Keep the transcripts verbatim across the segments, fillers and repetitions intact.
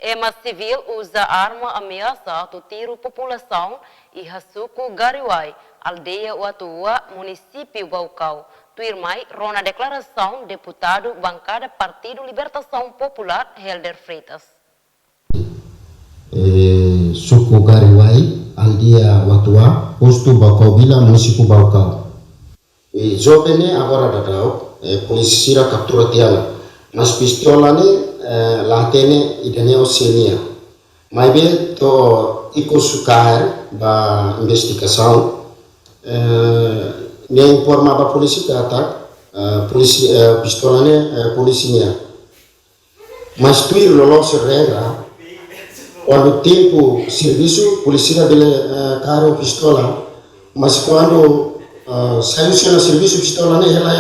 Ema sivíl uza arma ameasa atu tiru populasaun iha suku Gariwai, aldeia Watuwa, munisípiu Baucau. Tuirmai, rona deklarasaun deputadu bankada Partidu Libertasaun Populár, Helder Freitas. Eh, suku Gariwai, aldeia Watuwa, postu Baucau Vila, munisípiu Baucau. I joven ne'e agora daudaun, eh, polísia sira kaptura tiha ona. Mas pistola ne'e, eh, la hatene ida-ne'e osan nia. Maibé to'o ikus kaer ba investigasaun, eh, nia informa ba polísia katak, eh, polísia, eh, pistola ne'e, eh, polísia nian. Mas tuir loloos regra, kuandu tempu servisu, polísia bele, eh, kaer pistola. Mas kuandu, eh, sai husi servisu, pistola ne'e hela,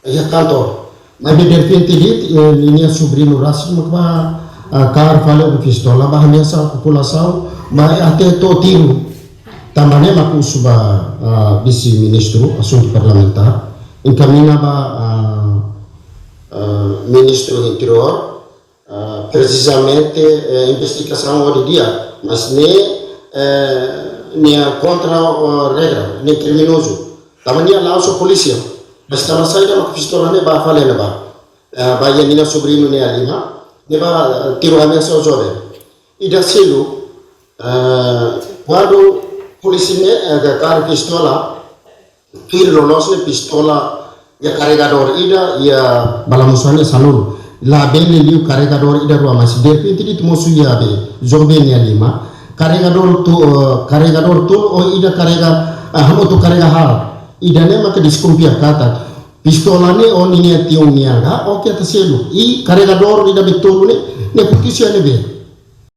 eh, iha kantor. Maibé derrepente de'it, eh, ninia sobriñu rasik mak bá, eh, kaer fali pistola, bá ameasa populasaun, bá até to'o tiru. Tanba ne'e mak husu ba, eh, vise-ministru asuntu parlamentár, enkamiña ba, eh, eh, ministru interiór, eh, presizamente, eh, investigasaun hodi di'ak, mas ne'e, eh, nia kontra, eh, regra, ne'e kriminozu. Tanba nia la'ós polísia. Mas tanba saida mak pistola ne'e bá fali ne'ebá. Eh, bá iha ninia sobriñu nia liman, ne'e bá, eh, tiru ameasa joven. Ida seluk, eh, kuandu polísia ne'e, eh, kaer pistola, tuir loloos ne'e pistola iha karregadór ida, iha bala mosu ne'e sanulu. Labele liu karregadór ida rua, mas derrepente de'it mosu iha be joven nia liman. Karregadór to-, eh, karregadór tolu ou ida karrega, ah, hamutuk karrega haat. Ida-ne'e maka deskonfia katak pistola ne'e ou ninia tiun nian ka, ou keta seluk. I karregadór ida be tolu ne'e, ne'e foti husi ne'ebé.